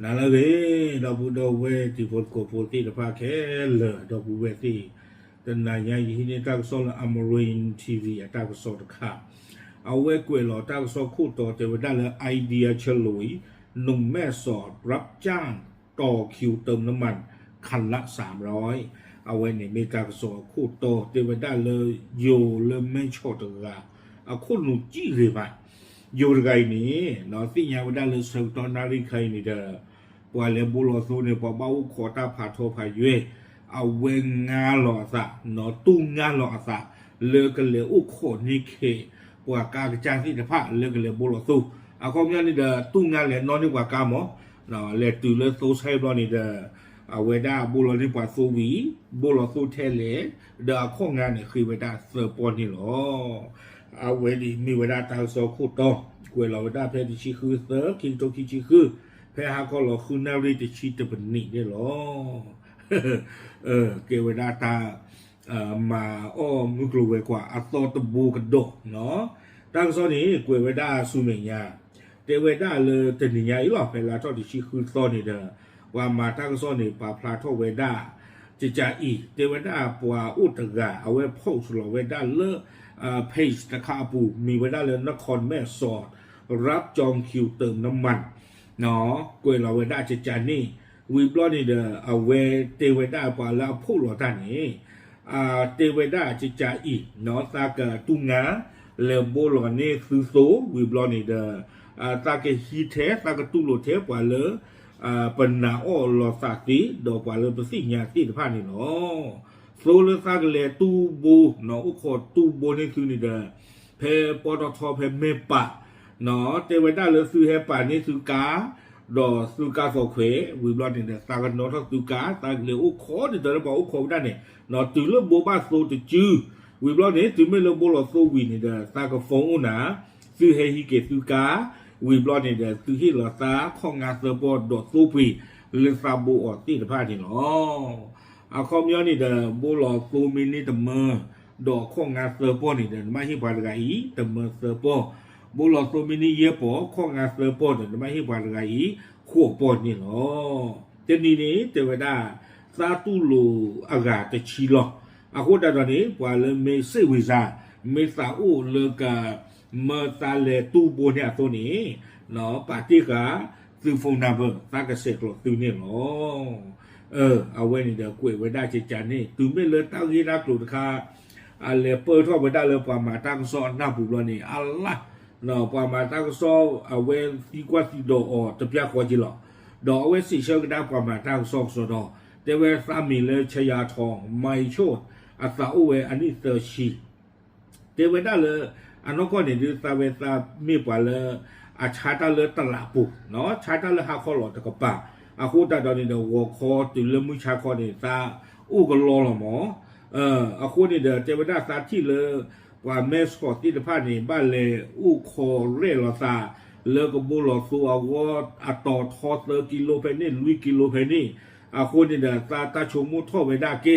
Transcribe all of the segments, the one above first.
နၤလၢအဂ့ၤ ဒီပုၢ်ဒီဝဲၢ်တံၤဖိသကိးဖိသ့ၣ်တဖၣ်ခဲလၢာ် ဒီပုၢ်ဝဲၢ်သ့ၣ်, တနၤညါယဟံးန့ၢ်တၢ်ကစီၣ်လၢ Amarin T V အတၢ်ကစီၣ်တခါ, အဝဲကွဲးလီၤတၢ်ကစီၣ်ခိၣ်တီတဲဝဲဒၣ်လၢ Idea ချလိ หนุ่มแม่สอดรับจ้างต่อคิวเติมน้ำมันคันละสามร้อย အဝဲန့ၣ်မ့ၢ်တၢ်ကစီၣ်အခိၣ်တီတဲဝဲဒၣ်လၢ ယိၤလၢမဲၢ်ဆီးတဂၤ အခိၣ်နူာ်ကံၣ်ဂ့ၤဘၣ် ယိၤတဂၤအံၤန့ၣ် သ့ၣ်ညါဝဲဒၣ်လၢဆၢကတီၢ်နၣ်ရံၣ်ခါအံၤန့ၣ်ဒီး ပှၤလဲၤဘိလီၤသိန့ၣ် ပှၤဘၣ်အိၣ်ခိးတၢ်ဖးထီဖးယွဲၢ်, အဝဲငါလီၤအသး, တူၢ်ငါလီၤအသး လၢကလဲၤအိၣ်ခိးန့ၢ်ခဲး ပှၤကါကစၢ်သ့ၣ်တဖၣ်လၢကလဲၤဘိလီၤသိ, အခီပညီန့ၣ်ဒီး တူၢ်ငါလဲၤနီၣ်န့ၢ်ပှၤကါမး, လဲၤတုၤလၢသိဆဲဘျီန့ၣ်ဒီး အဝဲဒၣ်ဘိလီၤန့ၢ်ပှၤသိဝံၤ, ဘိလီၤသိထဲလဲၣ်, ဒီးအခီၣ်ငါန့ၣ်ဃ့ဝဲဒၣ်သၢပီၢ်န့ၣ်လီၤ. အဝဲန့ၣ်မ့ၢ်ဝဲဒၣ်တၢ်ကစီၣ်ခိၣ်တီ, ကွဲးလီၤဝဲဒၣ်ဖဲတဆံဃုသၢ ခံကထိခံဆံဃု, ဖဲဟါခီလီၤဃုနၣ်ရံၣ်တဆံတပနံးန့ၣ်လီၤ. ကဲဝဲဒၣ်တၢ် မၤအီၣ်မုၢ်ကျိၤဝဲၤကွာ်အသီတဘိကဒီး, တၢ်ကစီၣ်န့ၣ် ကွဲးဝဲဒၣ်ဆူမဲာ်ညါ, တဲဝဲဒၣ်လၢတနံၤညါအံၤလီၤ ဖဲလါထီၣ်တဆံဃုသီန့ၣ်ဒီး ပှၤမၤတၢ်ကစီၣ်န့ၣ် ပာ်ဖျါထီၣ်ဝဲဒၣ် ကကးအံၤ တဲဝဲဒၣ်ပှၤအိၣ်တဂၤ အဝဲ post လီၤဝဲဒၣ်လၢ page တခါအပူၤ မံၤဝဲဒၣ်လၢ นครแม่สอด รับจองคิวเติมน้ำมัน ကွဲးလီၤဝဲဒၣ်ကကးန့ၣ်, ဝံၤဘျီန့ၣ်ဒီး အဝဲတဲဝဲဒၣ်ပှၤလၢအ post လီၤတၢ်န့ၣ် တဲဝဲဒၣ်ကကးအံၤ သးကတူၢ်ငါ လဲၤဘိလီၤန့ၢ်သုသိ ဝံၤဘျီန့ၣ်ဒီး သးကဟံးထဲ သးကတူၢ်လိာ်ထဲပှၤလၢ ပနာ်အီၣ်လီၤသးသ့ ဒီးပှၤလၢပသ့ၣ်ညါသ့ၣ်တဖၣ်န့ၣ်လီၤ. သိလၢသးကလဲၤတူၢ်ဘိ အိၣ်ခိးတူၢ်ဘိန့ၢ်သုန့ၣ်ဒီး ဖဲပီတီထီဖဲမဲၢ်ပာ် တဲဝဲဒၣ်လၢသုဟဲပာ်န့ၢ်သုကါ ဒီးသုကါသီၣ်ခွဲး ဝံၤဘျီန့ၣ်ဒီး သးကနီၣ်ထီၣ်သုကါ သးကလဲၤအိၣ်ခိးဒ်သိးလၢပှၤအိၣ်ခိးဝဲဒၣ်န့ၣ် တုၤလၢဘိဘၣ်သိတစု ဝံၤဘျီန့ၣ် တုၤမ့ၢ်လၢဘိလီၤသိဝံၤန့ၣ်ဒီး သးက phone အိၣ်နၤ သုဟဲဟံးက့ၤသုကါ ဝံၤဘျီန့ၣ်ဒီး သုဟ့ၣ်လီၤသးခီၣ်ငါသၢပီၢ်ဒီးသိပှ့ၤ လၢသးဘိအီၤသ့ၣ်တဖၣ်န့ၣ်လီၤ. အခီပညီန့ၣ်ဒီး ဘိလီၤသိမ့ၢ်န့ၢ်တမၢ ဒီးခီၣ်ငါသၢပီၢ်န့ၣ်ဒီး နဘၣ်ဟ့ၣ်ပှၤတဂၤအံၤ တမၢသၢပီၢ်, ဘိလီၤသိမ့ၢ်န့ၢ်ယဲၢ်ပီၢ် ခီၣ်ငါသၢပီၢ်ဒီး နဘၣ်ဟ့ၣ်ပှၤတဂၤအံၤ ဃိးပီၢ်န့ၣ်လီၤ. တနံၤန့ၣ် တဲဝဲဒၣ် သးတူၢ်လိာ်အဂၤတဆံလီၤ. အဃိသတးဒီးန့ၣ် ပှၤလၢမ့ၢ်စ့ၣ်ဝံၤစါ မ့ၢ်သးအိၣ်လၢက မၢသးလဲၤတူၢ်ဘိန့ၣ်အသိးန့ၣ် ပာ်တ့ၢ်ဃာ်သု phone number သးကဆဲးကျိးသုန့ၣ်လီၤ. အဝဲန့ၣ်ဒီးကွဲးဝဲဒၣ်ကကးန့ၣ် တုၤမ့ၢ်လၢတၢ်ဂ့ၢ်တၢ်ကျိၤတခါ အလဲၤပၢၢ်ထီၣ်ဝဲဒၣ်လၢပှၤမၤတၢ်ကစီၣ်အနၢ်ပူၤဘျီန့ၣ် အလၢ် ပှၤမၤတၢ်ကစီၣ်အဝဲသံကွၢ်သံဒိးအီၤတပျၢ်ဃီက့လီၤ. ဒီးအဝဲစံးဆၢကဒါပှၤမၤတၢ်ကစီၣ်ကစီၣ်ဒီး တဲဝဲသးမံၤလၢ ချယၤထီၣ် မၤအံၤဆိၣ် အသးအိၣ်ဝဲအနံၣ်သၢဆံ တဲဝဲဒၣ်လၢ အနီၢ်ကီၢ်န့ၣ်ဒုးသးဝဲသးမ့ၢ်ပှၤလၢ အဆါတၢ်လၢတလးပူၤ ဆါတၢ်လၢဟါခီလီၤတကပၤ, အဃိသတးဒီးန့ၣ်ဒီး ဂီၤခီတုၤလၢမုၢ်ဆါခီန့ၣ် သးအိၣ်ကလီလီၤမး. အဃိန့ၣ်ဒီး တဲဝဲဒၣ်သးထံၣ်လၢ ပှၤမဲၢ်ဆီးသ့ၣ်တဖၣ်န့ၣ် ဘၣ်လဲၤအိၣ်ခိးရဲၣ်လီၤသး လၢကဘိလီၤသိအဂီၢ် အတီၤထီသၢကံလိဖဲန့ၣ် လွံၢ်ကံလိဖဲန့ၣ်, အဃိန့ၣ်ဒီး သးတၢ်ဆိကမိၣ်ထီၣ်ဝဲဒၣ်ကဲ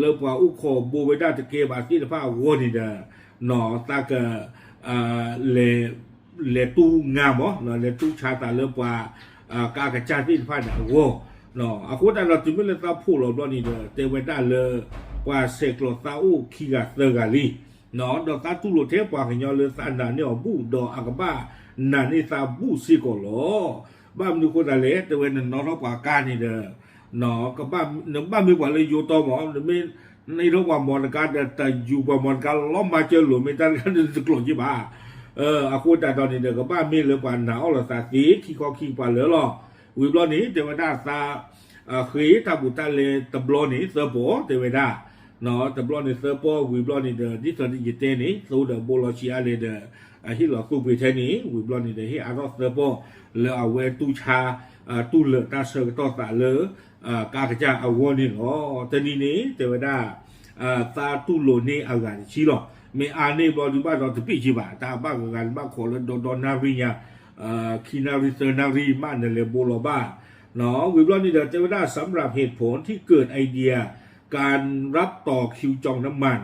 လၢပှၤအိၣ်ခိးဘိဝဲဒၣ်တကဲဘၣ်သ့ၣ်တဖၣ်အဂီၢ်န့ၣ်ဒီး သးက လဲၤ လဲၤတူၢ်ငါမး လဲၤတူၢ်ဆါသးလၢပှၤ ကါကစၢ်သ့ၣ်တဖၣ်န့ၣ်အဂီၢ်, အဃိသတးဒီးတုၤမ့ၢ်လၢသးဖိးလီၤဘျီန့ၣ်ဒီး တဲဝဲဒၣ်လၢ ပှၤဆဲးကျိးသးအိၣ်ခံဂၤသၢဂၤလံ, ဒီးသးတူၢ်လိာ်ထဲပှၤကညီလၢသးနာ်န့ၢ်အီၤဘူၣ် ဒီးအကဘၣ်နာ်န့ၢ်သးဘူၣ်စ့ၢ်ကီးလီၤ. ဘၣ်မနုၤအဃိသတးလဲၣ် တဲဝဲနနီၣ်ထီၣ်ပှၤကါန့ၣ်ဒီး နဘၣ်မ့ၢ်ပှၤလၢယိတီမး နမ့ၢ် နဟ့ၣ်ထီၣ်ပှၤမီတကါဒီး တယူၤပှၤမီတကါလီၤမၤစၢၤလိာ် မ့ၢ်တၢ်တခါန့ၣ်တကျိာ်က့ဘၣ်. အဃိသတးဒီးန့ၣ်ဒီး ကဘၣ်မ့ၢ်လၢပှၤနာ်အီၣ်လီၤသးသ့ ခံခီခံကပၤလၢာ်လီၤ. ဝံၤဘျီန့ၣ် တဲဝဲဒၣ်သး ဃ့တၢ်ဘူးတၢ်လဲတဘျီန့ၣ် သၢပီၢ် တဲဝဲဒၣ် တဘျီန့ၣ်သၢပီၢ် ဝံၤဘျီန့ၣ်ဒီး ဒ်သိးယတဲန့ၣ် သိဒီးဘိလီၤဆံးအါလဲၣ်ဒီး ဟ့ၣ်လီၤသိပှ့ၤထဲန့ၣ် ဝံၤဘျီန့ၣ်ဒီး ဟ့ၣ်အါထီၣ်သၢပီၢ် လၢအဝဲတူၢ်ဆါ တူၢ်လၢာ်တၢ်ဆၢကတီၢ်သးလၢ ကါကစၢ်အဂီၢ်န့ၣ်လီၤ. တနံၤန့ၣ် တဲဝဲဒၣ် သးတူၢ်လိာ်န့ၢ်အဂၤတဆံလီၤ. မ့ၢ်အါန့ၢ်ဘျီဒုးဘၣ်ဒီးတပ့ၢ်က့ဘၣ် တၢ်ဘၣ်ဂၤဂၤန့ၣ်ဘၣ်ခိးလၢဒီဒီနၣ်ရံၣ်ညါ ခံနၣ်ရံၣ်သၢနၣ်ရံၣ်မးနလဲၤဘိလီၤဘၣ်. ဝံၤဘျီန့ၣ်ဒီး တဲဝဲဒၣ် สำหรับเหตุผลที่เกิดไอเดีย การรับต่อคิวจองน้ำมัน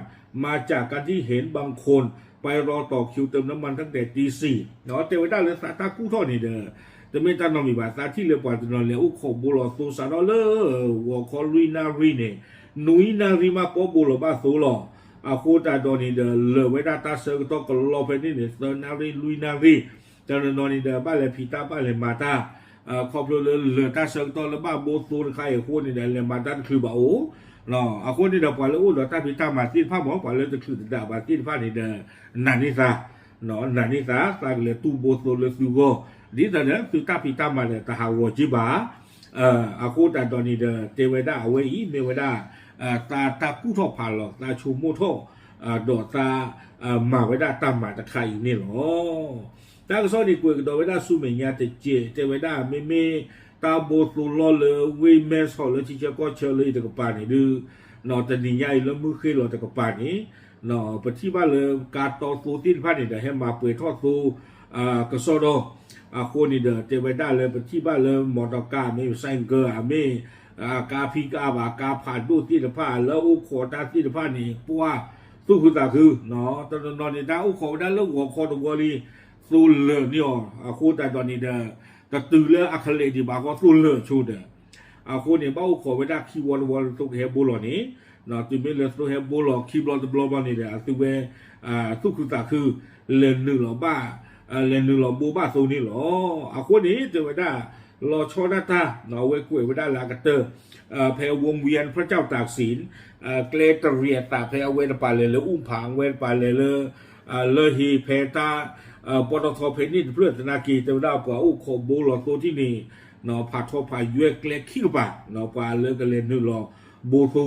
มาจากการที่เห็นบางคนไปรอต่อคิวเติมน้ำมันตั้งแต่ตีสี่ တဲဝဲဒၣ်လၢသးတၢ်ကူၣ်ထီၣ်န့ၣ်ဒီး တမ့ၢ်တၢ်နီတမံၤဘၣ်, သးထံၣ်လၢပှၤတနီၤလဲၤအိၣ်ခိးဘိလီၤသိစးထီၣ်လၢ ဂီၤခီလွံၢ်နၣ်ရံၣ်န့ၣ်, နွံနၣ်ရံၣ်မးပီဘိလီၤဘၣ်သိလီၤ. အဃိသတးဒီးန့ၣ်ဒီး လၢာ်ဝဲဒၣ်တၢ်ဆၢကတီၢ်ကလီဖဲန့ၣ်န့ၣ် သၢနၣ်ရံၣ်လွံၢ်နၣ်ရံၣ်, တနီၤနီၤန့ၣ်ဒီး ဘၣ်လဲၤဖံးတၢ်ဘၣ်လဲၤမၤတၢ်, ခီဖျိလၢလၢာ်တၢ်ဆၢကတီၢ်လၢဘၣ်ဘိသိတခါအံၤအဃိန့ၣ်ဒီး လဲၤမၤတၢ်တချုးဘၣ်အိၣ် အဃိန့ၣ်ဒီး ပှၤလၢအိၣ်ဒီးတၢ်ဖံးတၢ်မၤသ့ၣ်တဖၣ်မ့ၢ် ပှၤလၢတချုးတဒးဘၣ်သ့ၣ်တဖၣ်န့ၣ်ဒီး နာ်န့ၢ်သး, နာ်န့ၢ်သး သးကလဲၤတူၢ်ဘိသိလၢသုဂီၢ်, ဒ်သိးဒီးသုတၢ်ဖံးတၢ်မၤဒီးတဟးဂီၤက့ဘၣ်. အဃိသတးဒီးန့ၣ်ဒီး တဲဝဲဒၣ်အဝဲအံၤ မ့ၢ်ဝဲဒၣ် သးတၢ်ကူၣ်ထီၣ်ဖးလီၤ သးဆိကမိၣ်ထီၣ် ဒီးသး မၤဝဲဒၣ်တၢ်မၤတခါအံၤန့ၣ်လီၤ. တၢ်ကစီၣ်န့ၣ် ကွဲးကဒီးဝဲဒၣ်ဆူမဲာ်ညါတစဲး တဲဝဲဒၣ် မ့မ့ၢ်တၢ်ဘိသိလီၢ်လၢ ဝ့ၢ်မဲဆီးလၢထံဆၢကီၢ်ဆၢလၢအံၤတကပၤန့ၣ်ဒုး, တနံၤညါအံၤလၢမုၢ်ဃ့ၢ်လီၤတကပၤန့ၣ် ပထံၣ်ဘၣ်လၢကါတီသိသ့ၣ်တဖၣ်န့ၣ်ဒီး ဟဲမၤပှဲၤထီၣ်သိ ကစီၣ်ဒီး, အဃိန့ၣ်ဒီး တဲဝဲဒၣ်လၢပထံၣ်ဘၣ်လၢ မီတီကါ မ့ၢ် ဆိုင်ကယ် မ့ၢ် ကါဖံးကါဘၣ် ကါဖးဒိၣ်သ့ၣ်တဖၣ် လၢအိၣ်ခိးတၢ်သ့ၣ်တဖၣ်န့ၣ် ပှၤသူၣ်ခုသးခု, တနီၤနီၤန့ၣ် တၢ်အိၣ်ခိးဝဲဒၣ်လၢဂီၤခီတဝီလံ သိလၢာ်န့ၢ်အီၤ, အဃိသတးဒီးန့ၣ်ဒီး တတုၤလၢအကလဲာ်ဒံးဘၣ်ဃီ သိလၢာ်ဆိဒီး, အဃိန့ၣ် ဘၣ်အိၣ်ခိးဝဲဒၣ်ခံဝီတဝီလၢသိကဟဲဘိလီၤန့ၣ်, တုၤမ့ၢ်လၢသိဟဲဘိလီၤခံဘျီတဘျီဘျီန့ၣ်ဒီး အသုဝဲ သူၣ်ခုသးခု လဲၤနုာ်လီၤဘၣ်, လဲၤနုာ်လီၤဘိဘၣ်သိန့ၣ်လီၤ. အဃိန့ၣ် တဲဝဲဒၣ် လီၤဆီဒၣ်တၢ် အဝဲကွဲးဝဲဒၣ်လၢအကတၢၢ် ဖဲ วงเวียนพระเจ้าตากสิน ကျဲတရံးအသးဖဲအဝဲတပၤလဲၤလၢ အူၣ်ဖးဝဲတပၤလဲၤလၢ လၢဟ့ဖဲတၢ် ပီၣ်တီၣ်ထီဖဲန့ၣ်တဖျၢၣ်သနာ်က့ တဲဝဲဒၣ်ပှၤအိၣ်ခိးဘိလီၤသိထံၣ်န့ၣ် ဖးထီဖးယွဲၢ်ကျဲခံကပၤ ပှၤလၢကလဲၤနုာ်လီၤဘိသိ,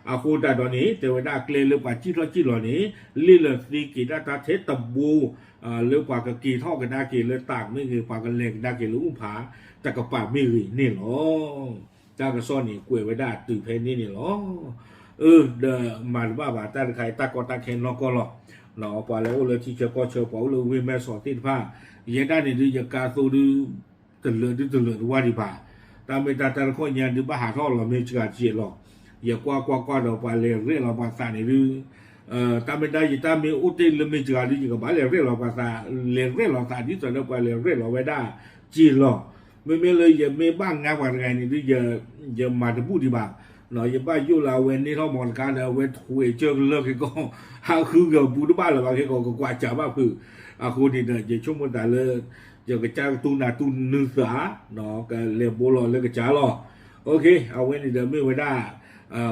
အဃိသတးဒီးန့ၣ် တဲဝဲဒၣ်ကျဲလၢပှၤစံၣ်ထီၣ်စံၣ်လီၤန့ၣ် လ့ၢ်လၢသ့က့ၤဒၣ်တၢ်ထဲတဘိ လၢပှၤကက့ၤထီၣ်ကဒါက့ၤလၢတၢ်မ့ၢ်ဂ့ၤ ပှၤကလဲၤကဒါက့ၤလၢအူၣ်ဖးတကပၤမ့ၢ်ဂ့ၤန့ၣ်လီၤ. တၢ်ကစီၣ်န့ၣ် ကွဲးဝဲဒၣ်တုၤဖဲန့ၣ်န့ၣ်လီၤ. အၢ ဒီးမၤတဘၣ်ဘၣ် တၢ်တခါအံၤ တၢ်ကီတၢ်ခဲနီၢ်ကီၢ်လီၤ. ပှၤလၢအိၣ်လၢထံဆၢကီၢ်ဆၢ ပှၤအိၣ်လၢဝ့ၢ်မဲဆီးသ့ၣ်တဖၣ် ယဲဒၣ်န့ၣ်ဒုး ယကါသိဒုး တလၢာ်ဒုးတလၢာ်တဝၢ်ဒံးဘၣ်. တၢ်မ့ၢ်တၢ်တၢ်တခီညါဒုး ဘၣ်ဟးထီၣ်လီၤမ့ၢ်စှၤစဲးလီၤ. ယကွၢ်ကွၢ်ကွၢ်ဒီးပှၤလဲၤရဲၣ်လီၤပှၤသးန့ၣ်ဒုး တၢ်မ့ၢ်တၢ်ယတၢ်မ့ၢ်အိၣ်တ့ၢ်လၢမ့ၢ်စှၤဒုး ယကဘၣ်လဲၤရဲၣ်လီၤပှၤသး, လဲၤရဲၣ်လီၤသးဒ်သိးလၢပှၤလဲၤရဲၣ်လီၤဝဲဒၣ်စ့လီၤ. မ့မ့ၢ်လၢယမ့ၢ်ဘၣ်ငါပှၤတဂၤန့ၣ်ဒုး ယမၤတဘူၣ်ဒံးဘၣ်. ယဘၣ်ယိၣ်လၢအဝဲန့ၢ်ထီၣ်မီတကါဒီး အဝဲထွဲကၢကလၢာ်ခဲကီၢ် ဟးဃုဂၤဘူးတဘၣ်လၢၤဘၣ်ခဲကီၢ် ကကွၢ်စးဘၣ်ဖုး. အဃိန့ၣ်ဒီး ယဆိကမိၣ်သးလၢ ယကစၢ်ကတူၢ်နၤတူၢ်နုၤသး ကလဲၤဘိလီၤလၢကစၢ်လီၤ. အဝဲန့ၣ်ဒီးမ့ၢ်ဝဲဒၣ်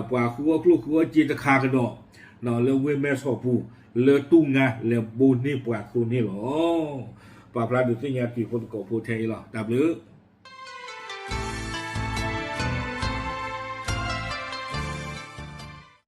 ပှၤဃုအီၣ်ကျိၣ်ဃုအီၣ်စ့တခါကဒီး လၢဝ့ၢ်မဲဆီးပူၤ လၢတူၢ်ငါလဲၤဘိန့ၢ်ပှၤသိန့ၣ်လီၤ. ပာ်ဖျါဒုးသ့ၣ်ညါတံၤဖိသကိးဖိထဲအံၤလီၤ. တၢ်ဘျုး